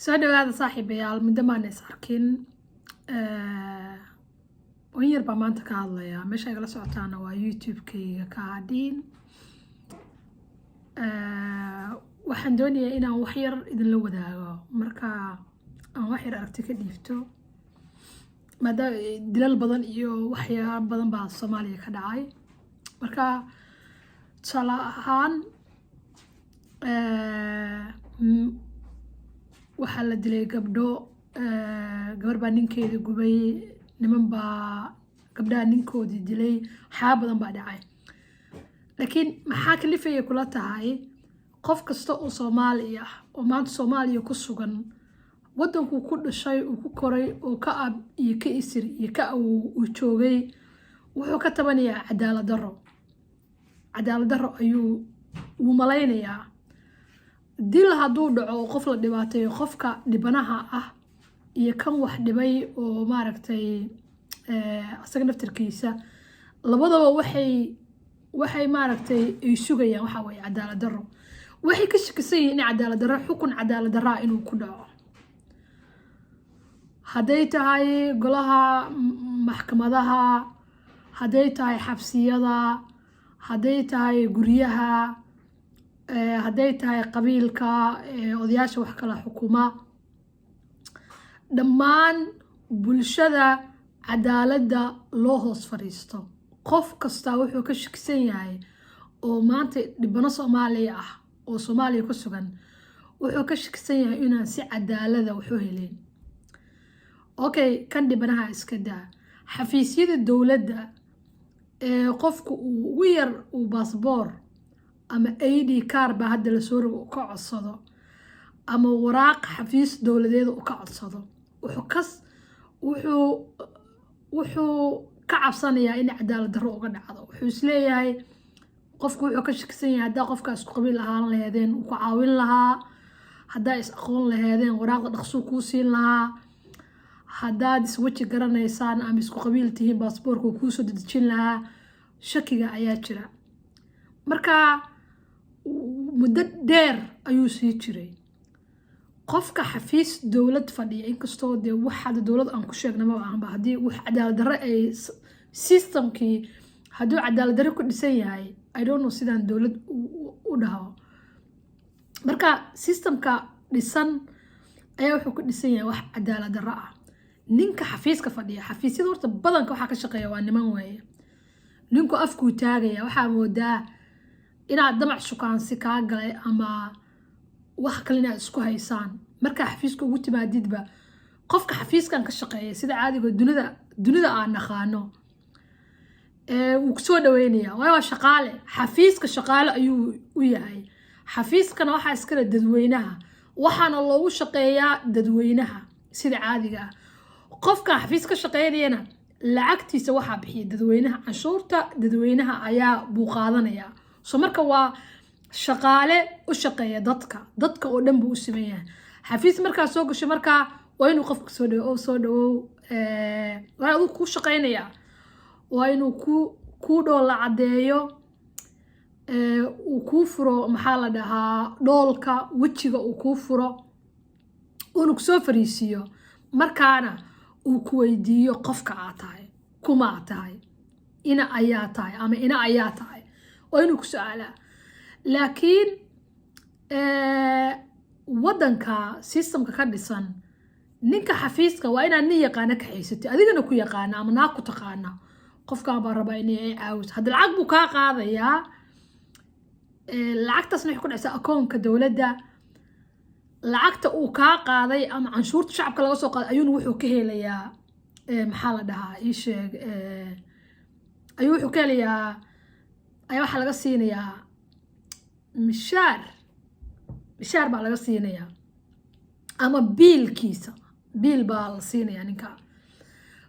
Soo dhawaada, saaxiibayaal. Muddo maan is arkin. Wan yar baa maanta ka hadlayaa. Meesha igala socotaana waa YouTube-kayga Kaadhiin. Waxaan doonayaa inaan wax yar idinla wadaago, marka aan wax yar aragti ka dhiibto, maadaama dilal badan iyo waxyaaba badan baa Soomaaliya ka dhacay. Marka tusaale ahaan, waxaa la dilay gabdho, gabar baa ninkeeda gubay, niman baa gabdhaha ninkoodii dilay, waxyaaba badan baa dhacay. Laakiin maxaa kalifaya kula tahay qof kasta oo Soomaali ah oo maanta Soomaaliya ku sugan, wadankuu ku dhashay, uu ku koray, oo ka ab iyo ka isir iyo ka awow uu joogay, wuxuu ka tabanayaa cadaalad darro? Cadaalad darro ayuu uu malaynayaa. Dil hadduu dhaco oo qof la dhibaateeyo, qofka dhibanaha ah iyo kan wax dhibay oo maaragtay asaga naftarkiisa, labadaba waxay maaragtay ay sugayaan waxaa weeye cadaalad darro. Waxay ka shakisan yihiin in cadaalad darro, xukun cadaalad darraa inuu ku dhaco. Hadday tahay golaha maxkamadaha, hadday tahay xabsiyada, hadday tahay guryaha, hadday tahay qabiilka, odayaasha wax kala xukuma, dhammaan bulshada cadaaladda loo hoos fadhiisto, qof kastaa wuxuu ka shakisan yahay oo maanta dhibano Soomaaliya ah oo Soomaaliya ku sugan, wuxuu ka shakisan yahay inaan si cadaalada waxu helin. Okay, kan dhibanaha iska daa. Xafiisyada dowladda ee qofku uu ugu yar uu baasboor ama ID card baa hadda lasoo rogo uu ka codsado, ama waraaq xafiis dowladeed uu ka codsado, wuxuu kas wuxuu wuxuu ka cabsanayaa in cadaalad darro uga dhacdo. Wuxuu isleeyahay qofku wuxuu ka shakisan yahay haddaa qofkaa isku qabiil ahaan laheedeen, uu ku caawin lahaa; haddaa is aqoon laheedeen, waraaqda dhaqsuu kuu siin lahaa; haddaad isweji garanaysaan ama isku qabiil tihiin, baasboorka uu kuusoo dedejin lahaa. Shakiga ayaa jira. Marka muddo dheer ayuu sii jiray qofka xafiis dowlad fadhiya, inkastoo dee wax hadda dowlad aan ku sheegna ma ahanba. Haddii wax cadaalad darre ay systemkii hadduu cadaalad darre ku dhisan yahay, I don't know sidaan dowlad u dhaho. Marka systemka dhisan ayaa wuxuu ku dhisan yahay wax cadaalad darro ah. Ninka xafiiska fadhiya, xafiisyada horta badanka waxaa ka shaqeeya waa niman weeye. Ninku afkuu taagaya, waxaa moodaa inaad damac shukaansi kaa galay ama wax kale inaad isku haysaan. Markaa xafiiska ugu timaadidba, qofka xafiiskan ka shaqeeya, sida caadiga dunida aan naqaano, wuu kusoo dhaweynaya, waayo waa shaqaale. Xafiiska shaqaale ayuu u yahay. Xafiiskana waxaa iskale dadweynaha, waxaana loogu shaqeeyaa dadweynaha sida caadiga ah. Qofkan xafiis ka shaqeynayana lacagtiisa waxaa bixiya dadweynaha, canshuurta dadweynaha ayaa buu qaadanayaa. So marka waa shaqaale u shaqeeya dadka, dadka oo dhan buu u siman yahay. Xafiis markaa soo gasho, markaa waa inuu qofka soo dhawo, soo dhawow, waa aduu kuu shaqeynayaa, waa inuu ku dhoola caddeeyo, uu kuu furo, maxaa la dhahaa, dhoolka wejiga uu kuu furo, uuna kusoo fariisiiyo, markaana uu ku weydiiyo qofka aad tahay, kuma aad tahay, ina ayaa tahay ama ina ayaa tahay, waa inuu ku su-aalaa. Laakiin waddanka systemka ka dhisan, ninka xafiiska waa inaad nin yaqaana ka haysatay, adigana ku yaqaana ama naag ku taqaana. Qofkan baa rabaa inay ay caawiso. Hadda lacag buu kaa qaadayaa, lacagtaasna waxay ku dhacaysaa akoonka dowladda. Lacagta uu kaa qaaday ama canshuurta shacabka laga soo qaaday ayuuna wuxuu ka helayaa, maxaa la dhahaa, ii sheeg, ayuu wuxuu ka helayaa, ayaa waxaa laga siinayaa mishaar. Mishaar baa laga siinayaa ama biilkiisa, biil baa la siinayaa ninka.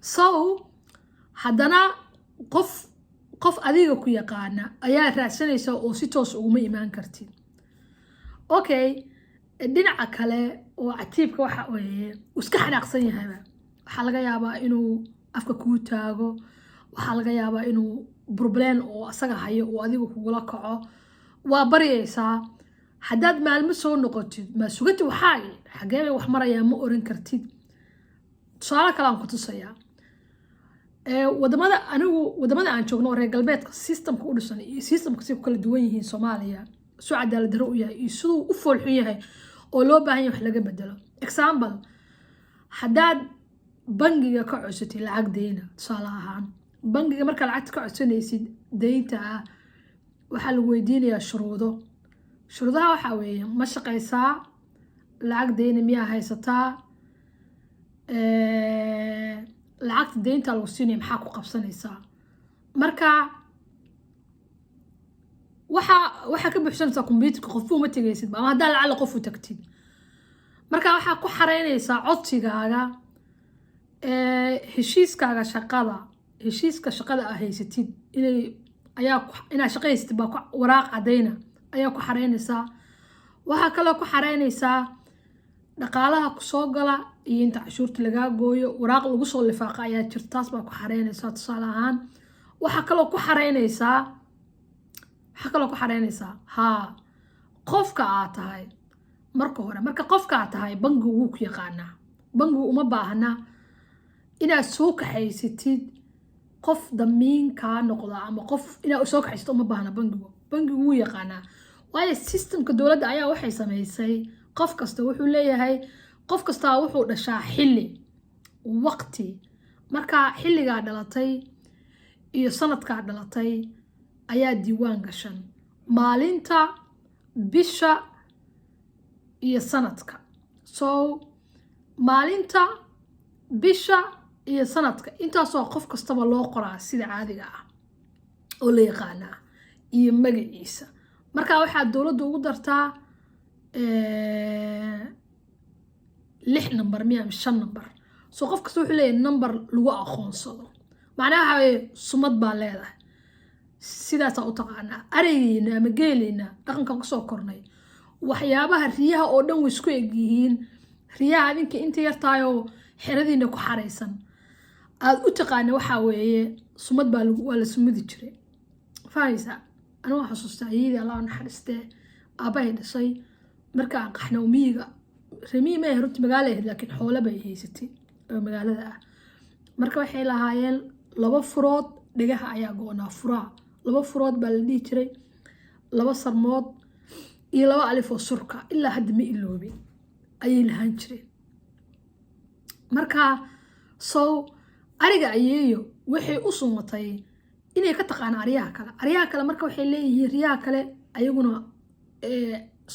So haddana qof adiga ku yaqaana ayaa raadsanaysa oo si toos uguma imaan kartid. Okay, dhinaca kale oo catiibka waxa weeye uu iska xanaaqsan yahayba. Waxaa laga yaabaa inuu afka kuu taago, waxaa laga yaabaa inuu problem oo asaga hayo uu adiga kugula kaco. Waa baryaysaa. Haddaad maalmo soo noqotid, maa sugati, waxaagi xagee bay wax marayaa, ma oran kartid. Tusaale kale aan ku tusayaa. Wadamada, anigu wadamada aan joogno oo reer galbeedka, systemka u dhisan iyo systemka si ku kala duwan yihiin, Soomaaliya suu cadaalad darro u yahay iyo siduu u foolxun yahay oo loo baahan yahay wax laga bedelo. Example, haddaad bangiga ka codsatid lacag deyna, tusaale ahaan, bangiga markaa lacagta ka codsanaysid deynta ah, waxaa lagu weydiinayaa shuruudo. Shuruudaha waxaa weeye: ma shaqaysaa? Lacag deyna miyaa haysataa? Lacagta deynta lagu siinaya maxaa ku qabsanaysaa? Marka waxaa ka buuxsanaysaa computerka, qofku uma tegaysid, ama haddaa lacala qof u tagtid. Marka waxaa ku xareynaysaa codsigaaga, heshiiskaaga shaqada, heshiiska shaqada aa haysatid inay ayaa inaad shaqo haysatid baa waraaq cadayna ayaa ku xareynaysaa. Waxaa kaloo ku xareynaysaa dhaqaalaha kusoo gala iyo inta cashuurta lagaa gooyo, waraaq lagu soo lifaaqa ayaa jirta, taas baa ku xareynaysaa. Tusaale ahaan, waxaa kaloo ku xareynaysaa haa, qofka aad tahay marka hore. Marka qofka aad tahay, bangigu wuu ku yaqaanaa. Bangigu uma baahna inaad soo kaxaysatid qof damiin kaa noqda ama qof inaad soo kaxaysato uma baahna bangigu. Bangigu wuu yaqaanaa, waayo systemka dowladda ayaa waxay samaysay qof kasta wuxuu leeyahay, qof kastaa wuxuu dhashaa xilli waqti. Marka xilligaa dhalatay iyo sanadkaa dhalatay ayaa diiwaan gashan, maalinta, bisha iyo sanadka. So maalinta, bisha iyo sanadka, intaasoo qof kastaba loo qoraa sida caadiga ah oo la yaqaanaa, iyo magaciisa. Marka waxaa dowladda ugu dartaa lix number miya ama shan number. So qof kasta wuxuu leeyahay number lagu aqoonsado. Macnaha waxaa weeye sumad baa leedahay, sidaasaa u taqaanaa. Areygeena ama geeleyna, dhaqankan kusoo kornay, waxyaabaha riyaha oo dhan way isku eg yihiin. Riyaha adinka inta yartaayoo xeradiina ku xaraysan aada u taqaana, waxaa weeye sumad baa waa la sumadi jiray, fahmaysaa? Anigu waan xusuustaa ayadii, Allah naxariistee, aabbahay dhashay, marka aan qaxno miyiga, remiyi ma ahayn runtii, magaala ahayd, laakiin xoolo bay haysatay oo magaalada ah. Marka waxay lahaayeen laba furood, dhegaha ayaa go-naa, furaha laba furood baa la dhihi jiray, laba sarmood iyo laba alif oo surka, ilaa hadda ma iloobin, ayay lahaan jireen. Marka so ariga ayeeyo waxay u sumatay inay ka taqaana aryaha kale. Aryaha kale marka waxay leeyihiin, riyaha kale ayaguna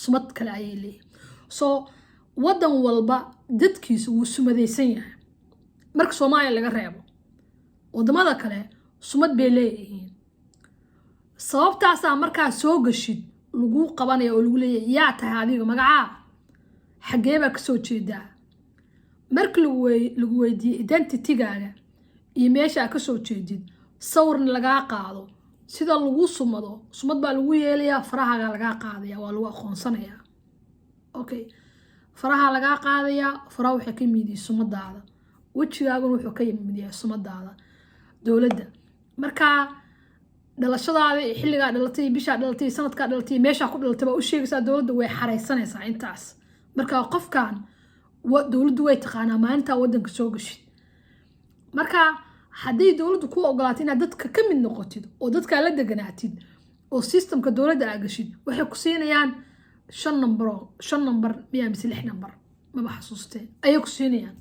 sumad kale ayay leeyihiin. So wadan walba dadkiisu wuu sumadaysan yahay. Marka Soomaaliya laga reebo, wadamada kale sumad bay leeyihiin. Sababtaasaa markaa soo gashid laguu qabanaya oo lagu leeyahay: yaa tahay adiga? Magacaa? Xaggee baa kasoo jeedaa? Marka lagu weydiiyey identitygaaga iyo meesha aa kasoo jeedid, sawirna lagaa qaado, sida lagu sumado, sumad baa lagu yeelayaa, farahaagaa lagaa qaadaya, waa lagu aqoonsanayaa. Okay, faraha lagaa qaadayaa, faraha waxay ka mid yihiin sumadaada, wejigaaguna wuxuu ka mid yahay sumadaada dowladda. Marka dhalashadaada iyo xilligaa dhalatay iyo bishaa dhalatay iyo sanadkaa dhalatay iyo meeshaa ku dhalatay baa u sheegaysaa dowladda, way xareysanaysaa intaas. Marka qofkan dowladdu way taqaanaa maalintaa wadanka soo gashid. Marka haddii dowladdu kuu ogolaato inaad dadka ka mid noqotid oo dadkaa la deganaatid oo systemka dowladda aa gashid, waxay ku siinayaan shan nambaro, shan nambar miyaa mise lix nambar, maba xasuustee, ayay ku siinayaan.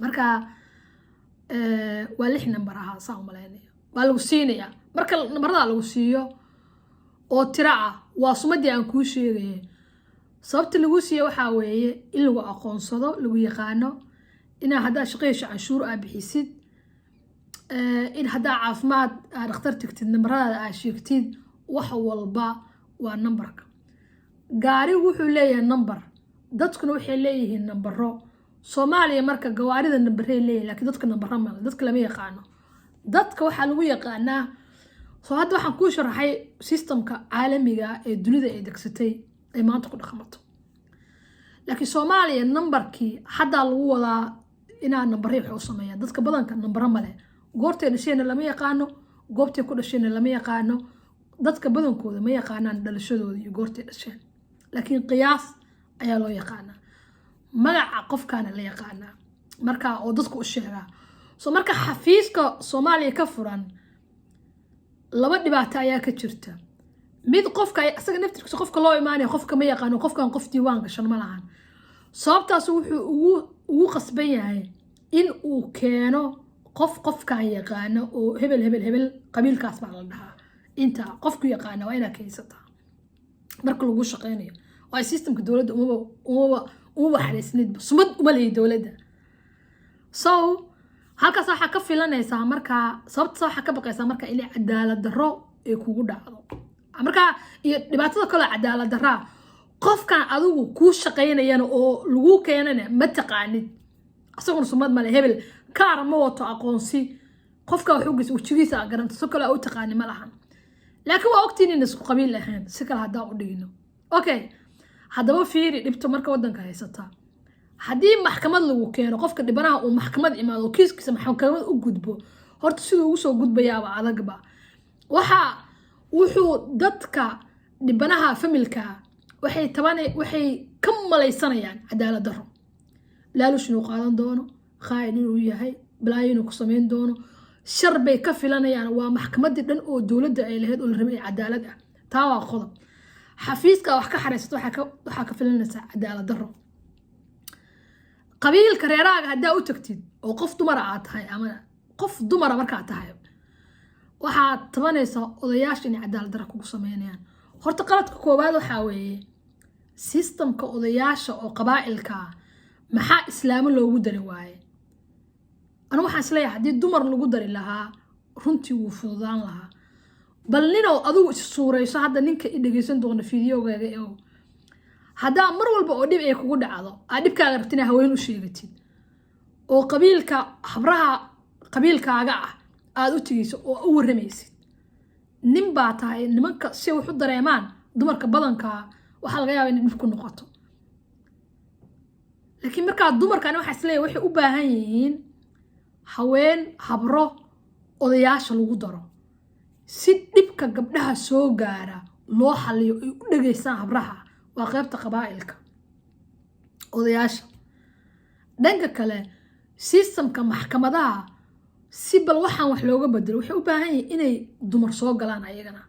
Marka waa lix nambar ahaa saa umalaynaya baa lagu siinayaa. Marka nambarada lagu siiyo oo tiro ah, waa sumadii aan kuu sheegayay. Sababta lagu siiye waxaa weeye in lagu aqoonsado, lagu yaqaano, inaa haddaa shaqo hesho canshuur aa bixisid, in haddaa caafimaad aa dhakhtar tegtid, nambaradaada aa sheegtid. Wax walba waa nambarka. Gaarigu wuxuu leeyahay nambar, dadkuna waxay leeyihiin nambaro. Soomaaliya marka gawaarida nambaray leeyihin, lakiin dadka nambaro male, dadka lama yaqaano. Dadka waxaa lagu yaqaanaa. Soo hadda waxaan kuu sharaxay systemka caalamiga ee dunida ay degsatay ay maanta ku dhaqmato, laakiin Soomaaliya nambarkii haddaa lagu wadaa inaa nambaray wax u sameeyaan. Dadka badanka nambaro male, goortay dhasheenna lama yaqaano, goobtay ku dhasheenna lama yaqaano. Dadka badankooda ma yaqaanaan dhalashadooda iyo goortay dhasheen. Laakiin qiyaas ayaa loo yaqaanaa, magaca qofkaana la yaqaanaa marka oo dadku u sheegaa. So marka xafiiska Soomaaliya ka furan, laba dhibaato ayaa ka jirta. Mid, qofka isaga naftirkiisa, qofka loo imaanaya qofka ma yaqaano, qofkan qof diiwaan gashan ma lahan. Sababtaas wuxuu ugu qasban yahay in uu keeno qof qofkan yaqaano, oo hebel, hebel, hebel, qabiilkaas baa la dhahaa. Inta qofku yaqaana waa inaa keensataa marka lagu shaqeynayo. Waa systemka dowladda umaba xariisnidba, sumad uma leeyi dowladda. So halkaas waxaa ka filanaysaa markaa, sababtaas waxaa ka baqaysaa marka inay cadaalad darro ay kugu dhacdo. Markaa iyo dhibaatada kaloo cadaalad darraa, qofkan adigu kuu shaqaynayana oo lagu keenana ma taqaanid, isaguna sumad male, hebel kaar ma wato aqoonsi. Qofka wuxuu geysa wejigiisa a garanta, si kale u taqaani ma lahan, laakiin waa ogtiin in isku qabiil ahayn. Si kale haddaan u dhigino, okay, haddaba fiiri dhibto marka waddanka haysataa. Haddii maxkamad lagu keeno, qofka dhibanaha uu maxkamad imaado, kiiskiisa maxkamad u gudbo, horta siduu ugu soo gudbayaaba adagba. Waxa wuxuu dadka dhibanaha familka waxay taban waxay ka malaysanayaan cadaalad darro, laalush inuu qaadan doono, khaa'in inuu yahay, balaayo inuu ku samayn doono, shar bay ka filanayaan. Waa maxkamadii dhan oo dowladda ay lahayd oo la rabay cadaalad ah. Taa waa qodob. Xafiiska wax ka xareysato waxaa ka filanaysaa cadaalad darro. Qabiilka reeraaga haddaa u tagtid oo qof dumara aad tahay, ama qof dumara markaad tahay, waxaad tabanaysaa odayaasha inay cadaalad darro kugu sameynayaan. Horta qaladka koowaad waxaa weeye systemka odayaasha oo qabaa'ilka. Maxaa islaamo loogu dari waaye? Anigu waxaan isleeyahay haddii dumar lagu dari lahaa, runtii wuu fududaan lahaa. Bal ninow, adigu is suurayso hadda, ninka i dhegeysan doona videogaaga eo, haddaa mar walba oo dhib ay kugu dhacdo aad dhibkaaga rabti inaa haween u sheegatid, oo qabiilka, habraha qabiilkaaga ah aada u tegeyso oo u warramaysid, nin baa tahay. Nimanka si wax u dareemaan dumarka badankaa waxaa laga yaaba inay dhib ku noqoto. Laakiin markaa dumarkani waxaa isleeyahay waxay u baahan yihiin haween, habro odayaasha lagu daro, si dhibka gabdhaha soo gaara loo xaliyo, ay u dhegeystaan habraha. Waa qaybta qabaa'ilka odayaasha. Dhanka kale, systemka maxkamadaha, si bal waxaan wax looga bedelo, waxay u baahan yihiin inay dumar soo galaan ayagana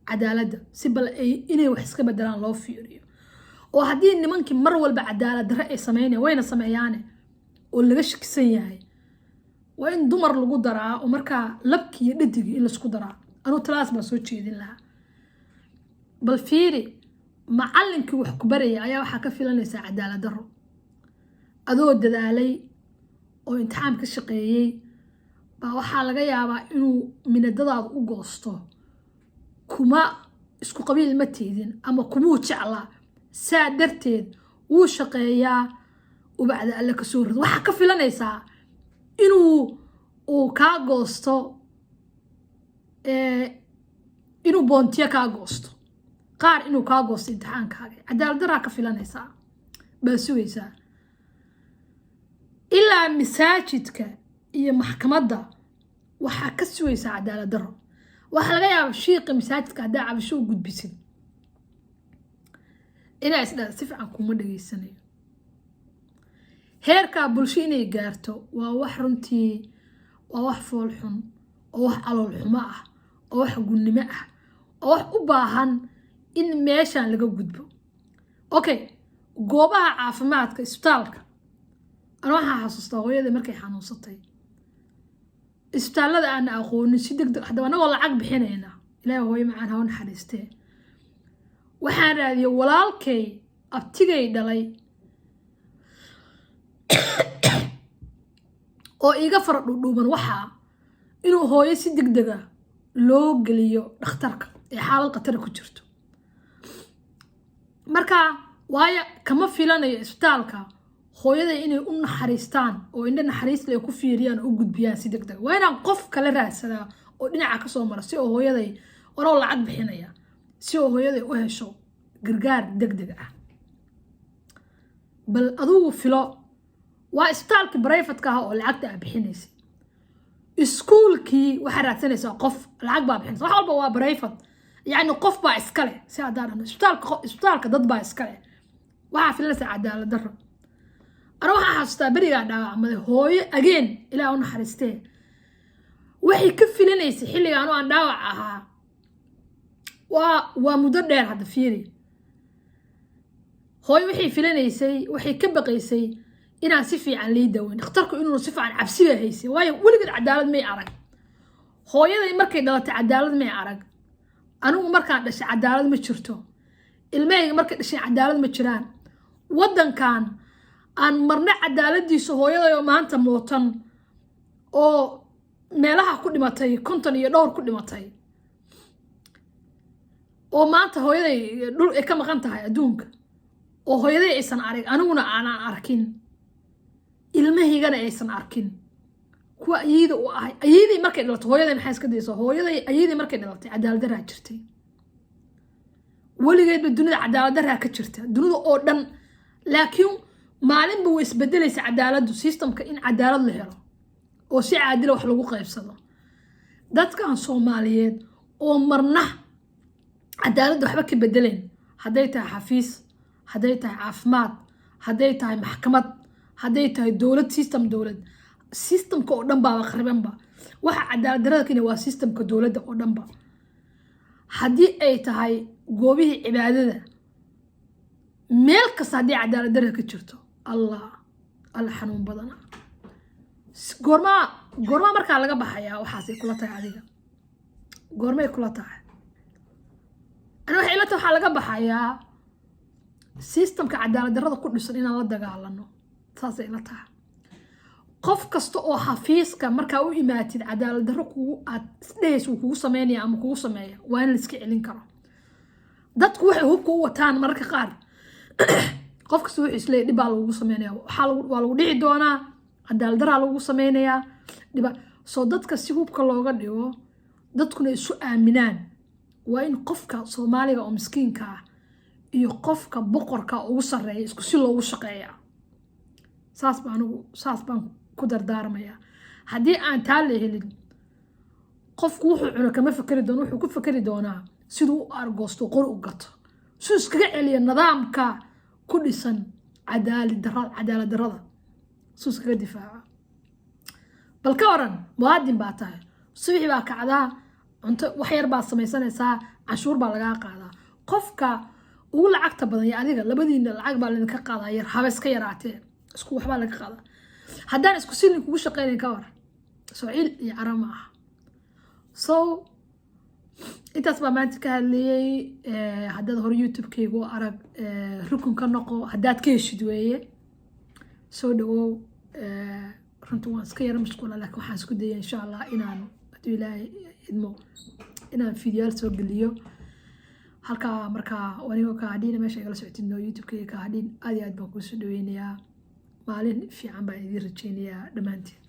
cadaaladda, si bal ay inay wax iska bedelaan loo fiiriyo. Oo haddii nimankii mar walba cadaalad darre ay sameynayaan, wayna sameeyaane, oo laga shakisan yahay, waa in dumar lagu daraa, oo markaa labkii iyo dhadigii in laisku daraa. Anuu talaas baa soo jeedin lahaa. Bal fiiri, macallinkii wax ku baraya ayaa waxaa ka filanaysaa cadaalad darro. Adoo dadaalay oo imtixaan ka shaqeeyey baa waxaa laga yaabaa inuu minadadaada u goosto, kuma isku qabiil ma tiidin ama kumuu jeclaa, saa darteed wuu shaqeeyaa, ubacda alle kasoo rido. Waxaa ka filanaysaa inuu uu kaa goosto, inuu boontiyo kaa goosto, qaar inuu kaa goosto imtixaankaaga. Cadaalad daraa ka filanaysaa, baa sugaysaa. Ilaa masaajidka iyo maxkamadda waxaa ka sugaysaa cadaalad daro. Waxaa laga yaabaa shiiqa masaajidka haddaa cabasho u gudbisid inaa isdhaa si fiican kuma dhageysanayo. Heerkaa bulsho inay gaarto waa wax runtii, waa wax fool xun, oo wax calool xumo ah, oo wax gunnimo ah, oo wax u baahan in meeshan laga gudbo. Okay, goobaha caafimaadka, isbitaalka, ana waxaa xasuustaa hooyadii markay xanuunsatay, isbitaallada aana aqoonin, si deg deg haddaba anagoo lacag bixinayna, Ilaahay hooyo macaan ha u naxariistee, waxaan raadiyey walaalkay abtigay dhalay oo iiga fara dhuudhuuban, waxaa inuu hooyo si deg dega loo geliyo dhakhtarka ee xaalad khatara ku jirto. Marka waayo kama filanayo isbitaalka hooyada inay u naxariistaan oo indho naxariisle ku fiiriyaan oo u gudbiyaan si deg deg. Waa inaan qof kala raadsadaa oo dhinaca kasoo mara, si oo hooyaday oroo lacag bixinaya, si oo hooyaday u hesho gargaar deg deg ah. Bal adugu filo, waa isbitaalkii privateka ah oo lacagta aa bixinaysay. Iskuulkii waxaa raadsanaysaa qof, lacag baa bixinaysa, wax walba waa private. Yacni qof baa iskale. Si haddaan dhahno isbitaalka dad baa iskale, waxaa filanaysaa cadaalad darro. Ana waxaa xasuustaa berigaa dhaawacmaday, hooyo ageen, Ilaah u naxariistee, waxay ka filanaysay xilliga anu aan dhaawac ahaa. Waa muddo dheer hadda. Fiiri, hooyo waxay filanaysay, waxay ka baqaysay inaan si fiican lii daweyn, dhakhtarku inuuna si fiican. Cabsi baa haysay, waayo weligeed cadaalad may arag. Hooyaday markay dhalatay cadaalad may arag. Anigu markaan dhashay cadaalad ma jirto. Ilmahayga markay dhashay cadaalad ma jiraan. Waddankan aan marna cadaaladiisa, hooyaday oo maanta mootan oo meelaha ku dhimatay, 50 iyo dhowr ku dhimatay, oo maanta hooyaday dhul ay ka maqan tahay adduunka, oo hooyaday aysan arag, aniguna aanaan arkin, ilmahaygana aysan arkin, kuwa ayeyda u ahay, ayeydii markay dhalatay, hooyaday maxay iska daysa, hooyaday ayeydii markay dhalatay cadaalad daraa jirtay. Weligeedba dunida cadaalad daraa ka jirta, dunida oo dhan. Laakiin maalinba way isbedelaysa cadaaladdu, systemka in cadaalad la helo oo si caadila wax lagu qaybsado. Dadkan Soomaaliyeed oo marna cadaaladda waxba ka bedeleen, hadday tahay xafiis, hadday tahay caafimaad, hadday tahay maxkamad, hadday tahay dowlad, system dowlad, systemka oo dhan baaba kharibanba. Waxa cadaalad darada kenya waa systemka dowladda oo dhanba. Haddii ay tahay goobihii cibaadada, meel kasta haddii cadaalad darada ka jirto, Allah, Alla, xanuun badana. Goormaa markaa laga baxayaa? Waxaasay kula tahay adiga? Goormay kula tahay? Ani waxay ila tahay waxaa laga baxayaa systemka cadaalad darada ku dhisan inaan la dagaalano. Saasay ila tahay. Qof kasta oo xafiiska markaa u imaatid cadaalad darro kugu aad isdhehaysa uu kugu sameynaya ama kugu sameeya, waa in la iska celin karo. Dadku waxay hubka u wataan mararka qaar, qof kasta wuxuu isleeyahy dhib baa lagugu sameynaya, waxaa waa lagu dhici doonaa, cadaalad daraa lagu sameynayaa, dhiba soo. Dadka si hubka looga dhigo, dadkuna isu aaminaan, waa in qofka Soomaaliga oo miskiinka ah iyo qofka boqorka ugu sarreeya isku si loogu shaqeeyaa. Saas baa anigu, saas baan ku dardaarmayaa. Haddii aan taa la helin, qofku wuxuu cuno kama fakeri doono, wuxuu ku fakeri doonaa siduu u argoosto, qori u gato, siduu iskaga celiyo nidaamka ku dhisan cadaalad darrada, siduu iskaga difaaco. Bal ka waran, muwaadin baa tahay, subaxii baa kacdaa, cunto wax yar baad samaysanaysaa, canshuur baa lagaa qaadaa. Qofka ugu lacagta badan iyo adiga labadiina lacag baa laydinka qaadaa yar, haba iska yaraatee, isku waxbaa laga qaadaa. Haddaan isku silin kugu shaqeynayn, ka waran? Soo ciil iyo cara ma aha? So intaas baa maanta ka hadlayay. Haddaad hore YouTube-kaygu arag, rukun ka noqo haddaad ka heshid weeye. Soo dhawow. Runta waan iska yaro mashquula, laakiin waxaan isku dayay, insha Allah, inaan, hadduu Ilaahay idmo, inaan fiidiyoyaal soo geliyo halkaa. Markaa anigoo ka hadhiina meesha igala socotidno, YouTube-kayga ka hadhiin. Aad iyo aad baan kuusoo dhaweynayaa. Maalin fiican baan idiin rajeynayaa dhammaantiin.